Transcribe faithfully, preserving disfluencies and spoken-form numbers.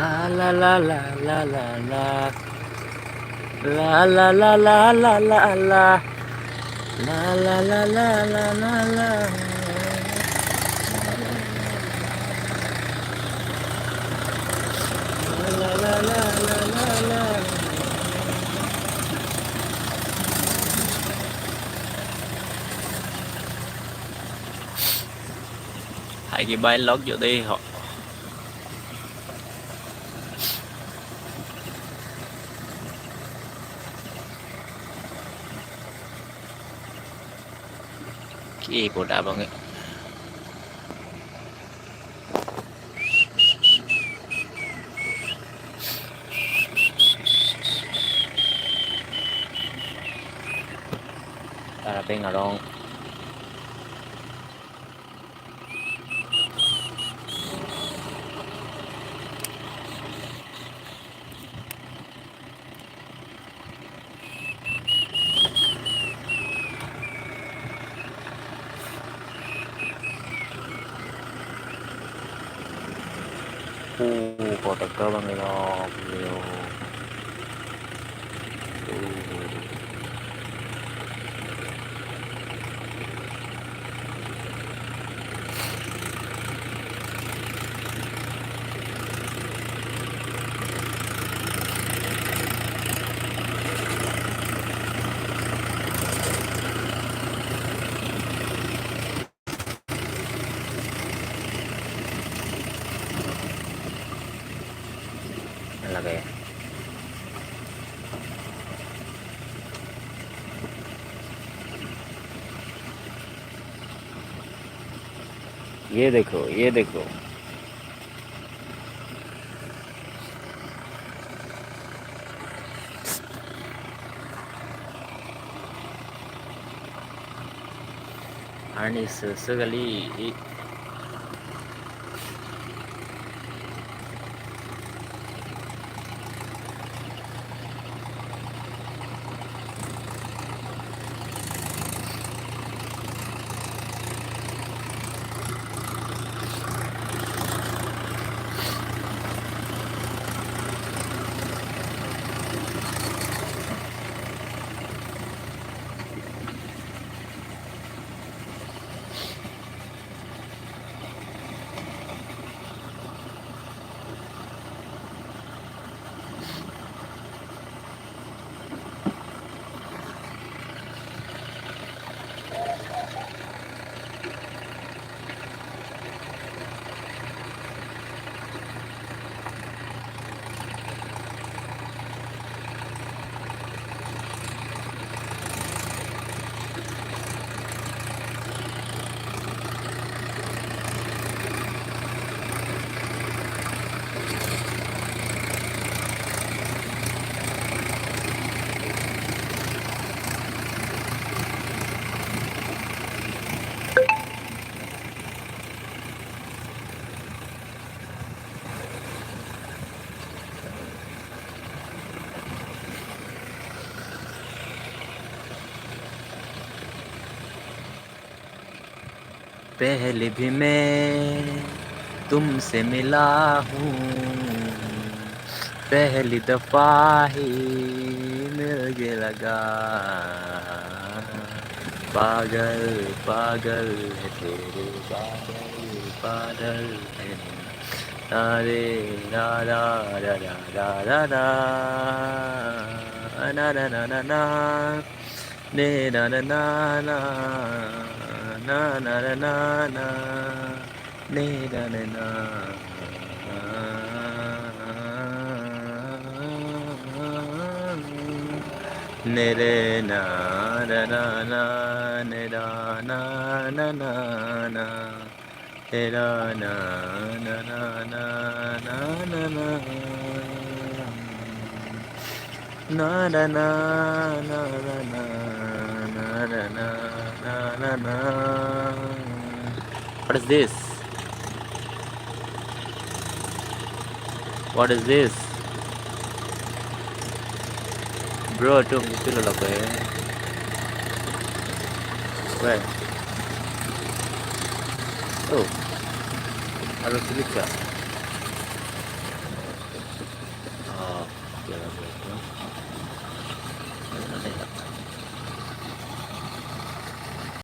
La la la la la la la. La la la la la la la. La la la la la la la. La la la la la la la. Hai ke bai lok jo dei ho. Ki boda bang e. Tarapeng arong. Oh, kotak ka bang lo, beliau. Lagaya. ये देखो, ये देखो। Arni susu kali. पहले भी मैं तुमसे मिला हूँ, पहली दफा ही मिल के लगा। पागल पागल है तेरे बादल, बादल है। अरे रा रा रा रा रा रा रा। ना ना ना ना ना। ने ना ना ना ना। ना ना ना ना ना। ने ना ना ना। ने रे ना रा ना ना। ने रा ना ना ना ना। Te ra na na na na na na na. Na ra na na ra na na ra na na na na. What is this? What is this? Bro, itu itu lo lagu ya. Weh. Oh. Harus sedikit.